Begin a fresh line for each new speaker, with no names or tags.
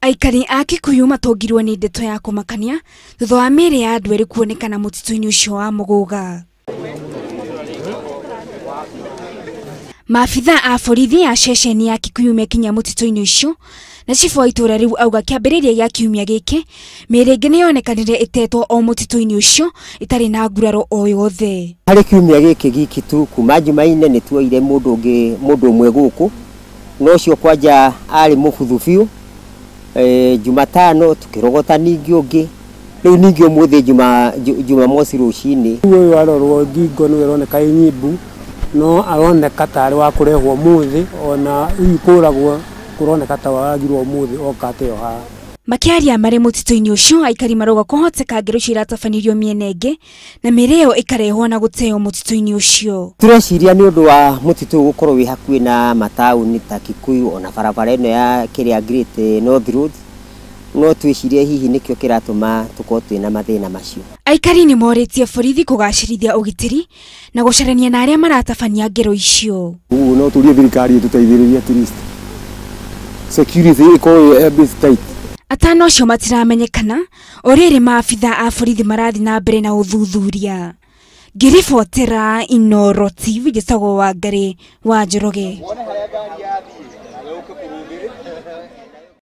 Aikari a Kikuyu matongirwo nĩ ndeto ya kũmakania thutha wa mĩĩrĩ ya andũ erĩ kuonekana mũtitũ-inĩ ũcio wa Mũgũga. Maabitha a borithi a ceceni ya Kikuyu mekinya mũtitũ-inĩ ũcio na cibũ wa itũũra rĩu auga kĩambĩrĩria gĩa kiumia gĩkĩ mĩĩrĩ ĩngĩ nĩyonekanire ĩtetwo o mũtitũ-inĩ ũcio ĩtarĩ na nguraro o yothe.
Harĩ kiumia gĩkĩ giki tu kuma Jumaine nĩ tuoire mũndũ ũngĩ mũndũ ũmwe gũkũ no ũcio kwanja arĩ mũbuthu biũ. Jumatano tukirogota ningĩ ũngĩ rĩu ningĩ ũmũthĩ Jumamosi rũcinĩ.
Ũyũ arorwo ngingo nĩ ĩroneka ĩ nyimbu no aroneka tarĩ wa kũrehwo ũmũthĩ ona hihi kũragwo kũroneka ta waragirwo ũmũthĩ oka ateo haha.
Makĩaria marĩ mũtitũ-inĩ ũcio aikari marauga kũhoteka ngero icio iratabanirio mĩena ĩngĩ na mĩĩrĩ ĩyo ĩkarehwo na gũteo mũtitũ-inĩ ũcio.
Tũreciria nĩ ũndũ wa mũtitũ ũyũ gũkorwo wĩ hakuhĩ na mataũni ta Kikuyu ona barabara ĩno ya kĩrĩa Great North Road, no twĩcirie hihi nĩkĩo kĩratũma tũkorwo twĩna mathĩna macio.
Aikari nĩ morĩtie borithi kũgacĩrithia ũgitĩri na gũcarania na arĩa maratabania ngero icio.
Ũguo no tũrie thirikari ĩtũteithĩrĩrie at least security ĩkorwo ĩ a bit tight.
Atano acio matiramenyekana o rĩrĩ maabitha a borithi marathiĩ na mbere na ũthuthuria. Ngĩribotera Inooro TV njĩtagwo Wangari wa Njoroge.